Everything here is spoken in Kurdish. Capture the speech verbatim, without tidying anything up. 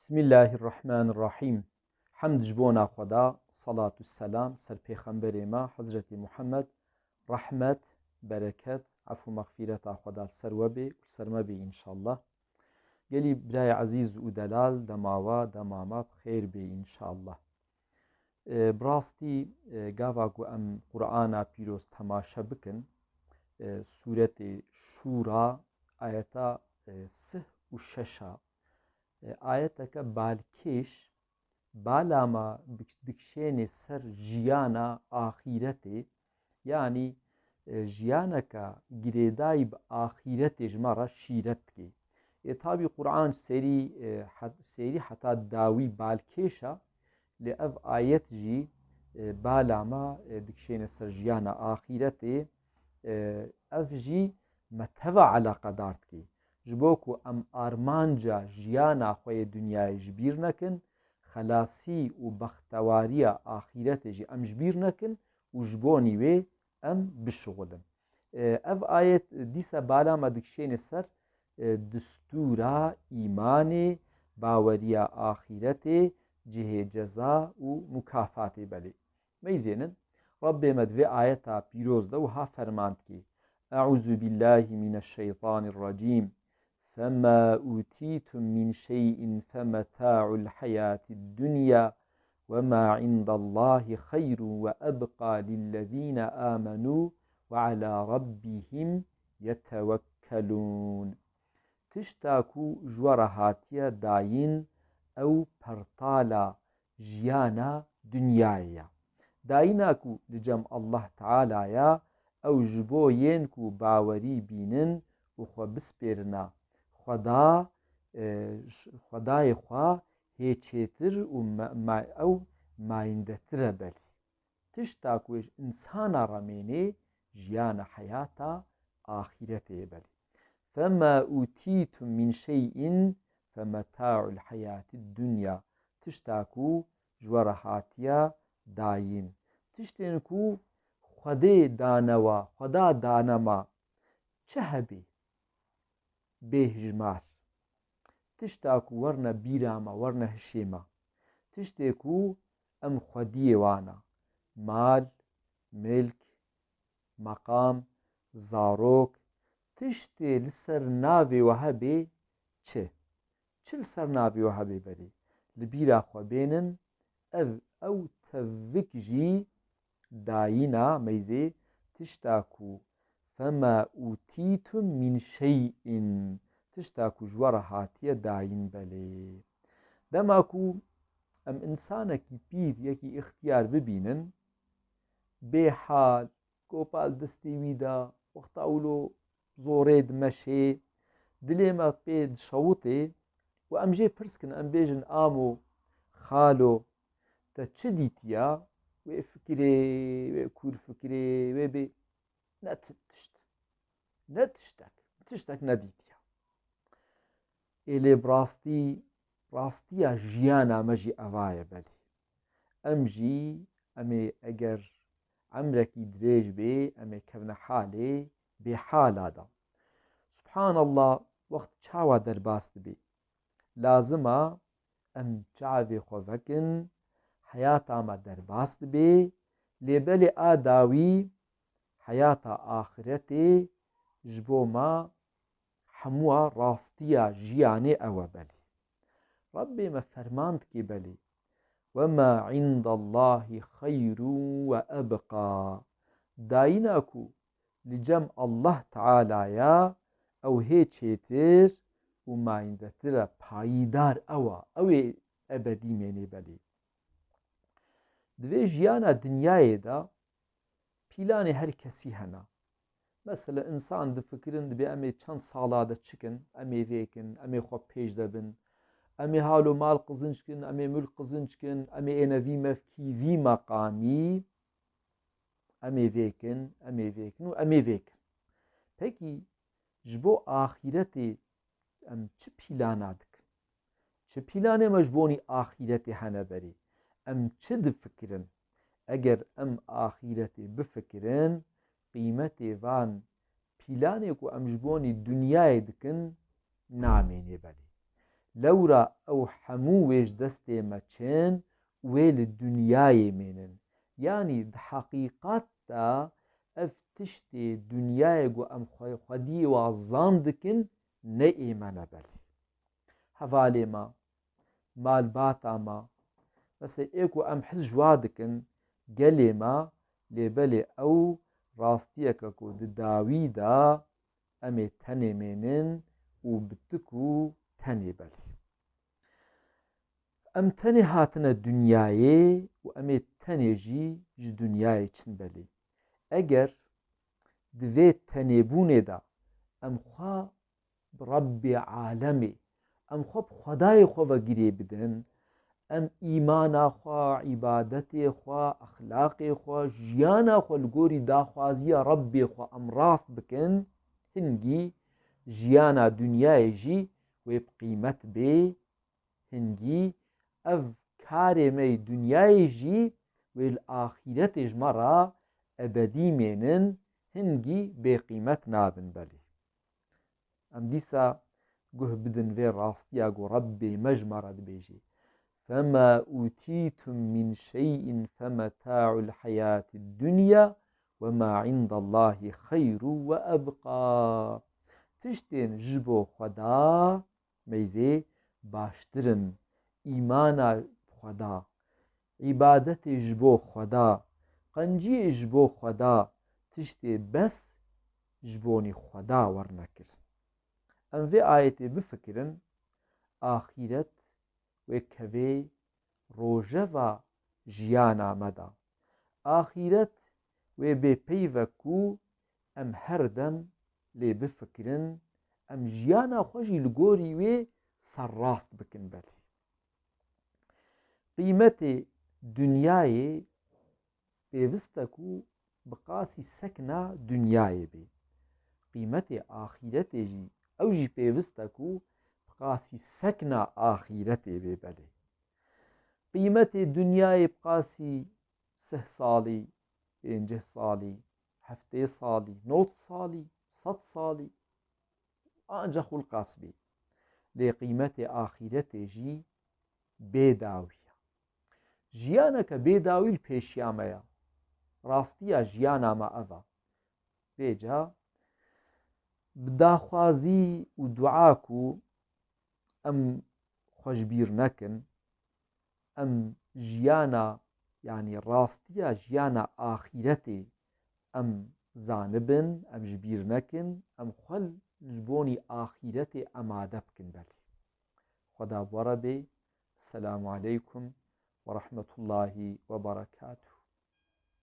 Bismillahirrahmanirrahim. Hemd ji bona Xweda, salat û selam ser pêxemberê me, Hezretî Muhammed, rehmet, bereket, efû mexfîreta Xweda li ser we bê û li ser me bê înşallah. Gelî birayê ezîz û delal, dema we, dema me bi xêr bê înşallah. E, bi rastî, e, gava ku em Qur'ana pîroz temaşe bikin, e, sûretê Şûra, ayeta, e, sih û şeş a, e, ayeteke balkêş, bala me bik-, dikşênê ser jiyana axîretê, yanî, e, jiyaneke girêdayî bi axîretê ji me re şîret dike. Ê tabî Qur'an serî, e, het-, serî heta dawî balkêş a, lê ev ayet jî, e, bala me, e, dikşêne ser jiyana axîretê, e, ev jî me teva eleqedar dike. Ji bo ku em armanca jiyana xwe yê dinyayê ji bîr nekin, xelasî û bextewariya axîretê jî em ji bîr nekin û ji bonî wê em bişixulin. E, ev ayet dîsa bala me dikşêne ser, e, distûra îmanê, baweriya axîretê, cihê ceza û mukafatê belê. Meyzênin, Rabbê me di vê ayeta pîroz de wiha ferman dikê: Eûzubillahî mineşşeytanirracîm. فما أوتيتم من شيء فمتاع الحياة الدنيا وما عند الله خير وأبقى للذين آمنوا وعلى ربهم يتوكلون. Tişta ku ji we re hatiye dayîn, ew pertala jiyana dinyayê ye. Dayîna ku li cem Allah Teala ye, ew ji bo yên ku bawerî bînin û xwe bispêrina Xweda, e, ş-, Xwedayê xwe hê çêtir û me-, me-, ew mayîndetir e belê. Tişta ku ji însana re mênê jiyana heyata axîretê ye belê. فما أوتيتم من شيء فمتاع الحياة الدنيا. Tişta ku ji we re hatiye dayîn. Tiştên ku Xwedê dane we, Xweda dane me, çi hebî bêhijmar. Tişta ku werine bîra me, werine hişê me. Tiştê ku em xwediyê wan e. Mal, milk, meqam, zarok, tiştê li ser navê we hebê çi? Çi li ser navê we hebê belê? Li bîra xwe bênin, ev, ew tevik jî dayîna meyzê tişta ku فما أوتيتم من شيء, tişta ku ji we re hatiye dayîn belê. Dema ku em însanekî pîr, yekî îxtiyar bibînin, bêhal, kopa li destê wî de, wexta wilo zorê dimeşê, dilê me pê dişewitê û em jê pirs kin, em bêjin, amo, xalo, te çi dîtiya? Wê fikirê, wê kûr fikirê, wê bê ne ti-, tişt. Ne tiştek. Tiştek nedîtiya. Ê lê bi rastî, rastiya jiyana me jî eva ye belê. Em jî, em ê eger emrekî dirêj bê, em ê kevne halê bêhala de. Subhanallah, wext çawa derbas dibê? Lazim a em çavê xwe vekin, heyata me derbas dibe, lê belê a dawî heyata axiretê ji bo me hemûa rastiya jiyanê ew e belê. Rebbê me ferman dike belê. وما عند الله خير وأبقى. Dayîna ku li cem Allah Teala ya, ew hê çêtir û mayîndetir e, payîdar ew a, ew ê ebedî mênê belê. Di vê jiyana dinyayê de pîlanê her kesî hene. Mesela, însan difikirin, dibê em ê çend sala de çi kin, em ê vê kin, em ê xwe pêş de bin, em ê hal û mal qizinc kin, em ê mulk qizinc kin, em ê êne vî mevkî, vî meqamî, em ê vê kin, em ê vê kin û em ê vê kin. Pekî ji bo axîretê em çi pîlana dikin? Çi pîlanê me ji bonî axîretê hene berê? Em çi difikirin? Eger em axîretê bifikirin, qîmetê van pîlanê ku em ji bonî dinyayê dikin, namênê belê. Lewra ew hemû wê ji destê me çin û wê li dinyayê mênin. Yanî di heqîqat de ev tiştê dinyayê ku em xwe-, xwediyê wa zan dikin, ne ê me ne belê. Hevalê me, malbata me, mesela ê ku em his ji wa dikin, gelê me, lê belê ew rastiyeke ku di dawî de em ê tenê mênin û bi tik û tenê belê. Em tenê hatine dinyayê û em ê tenê jî ji dinyayê çin belê. Eger di vê tenêbûnê de em xwe bi Rebbê alemê, em xwe bi Xwedayê xwe ve girê bidin, em îmana xwe, îbadetê xwe, exlaqê xwe, jiyana xwe li gorî daxwaziya Rebbê xwe em rast bikin, hingî jiyana dinyayê jî wê bi qîmet bê, hingî ev karê me yê dinyayê jî wê li axîretê ji me re ebedî mênin, hingî bêqîmet nabin belê. Em dîsa guh bidin vê rastiya ku Rebbê me ji me re dibêje: فما أوتيتم من شيء فمتاع الحياة الدنيا وما عند الله خير وأبقى. Tiştên ji bo Xweda meyzê baştir in, îmana Xweda, îbadetê ji bo Xweda, qenciyê ji bo Xweda, tiştê bes ji bonî Xweda werne kir. Em vê ayetê bifikirin, axîret wê kevê rojeva jiyana me de. Axîret wê bê peyve ku em her dem lê bifikirin, em jiyana xwe jî li gorî wê serrast bikin belê. Qîmetê dinyayê pêwist e ku bi qasî sekna dinyayê bê. Qîmetê axîretê jî, ew jî pêwist e ku bi qasî sekna axîretê bê belê. Qîmetê dinyayê bi qasî sih salî, pêncî salî, heftê salî, nod salî, sed salî, ancax wilqas bê. Lê qîmetê axîretê jî bê dawî ye. Jiyaneke bê dawî li pêşiya me ye. Rastiya jiyana me ev e. Vêca bi daxwazî û dua ku em xwe ji bîr nekin, em jiyana, yanî rastiya jiyana axîretê em zanibin, em ji bîr nekin, em xwe ji bonî axîretê emade bikin belê. Xweda bi we re bê. Selamu aleykum ve rahmetullahi ve berekatuhu.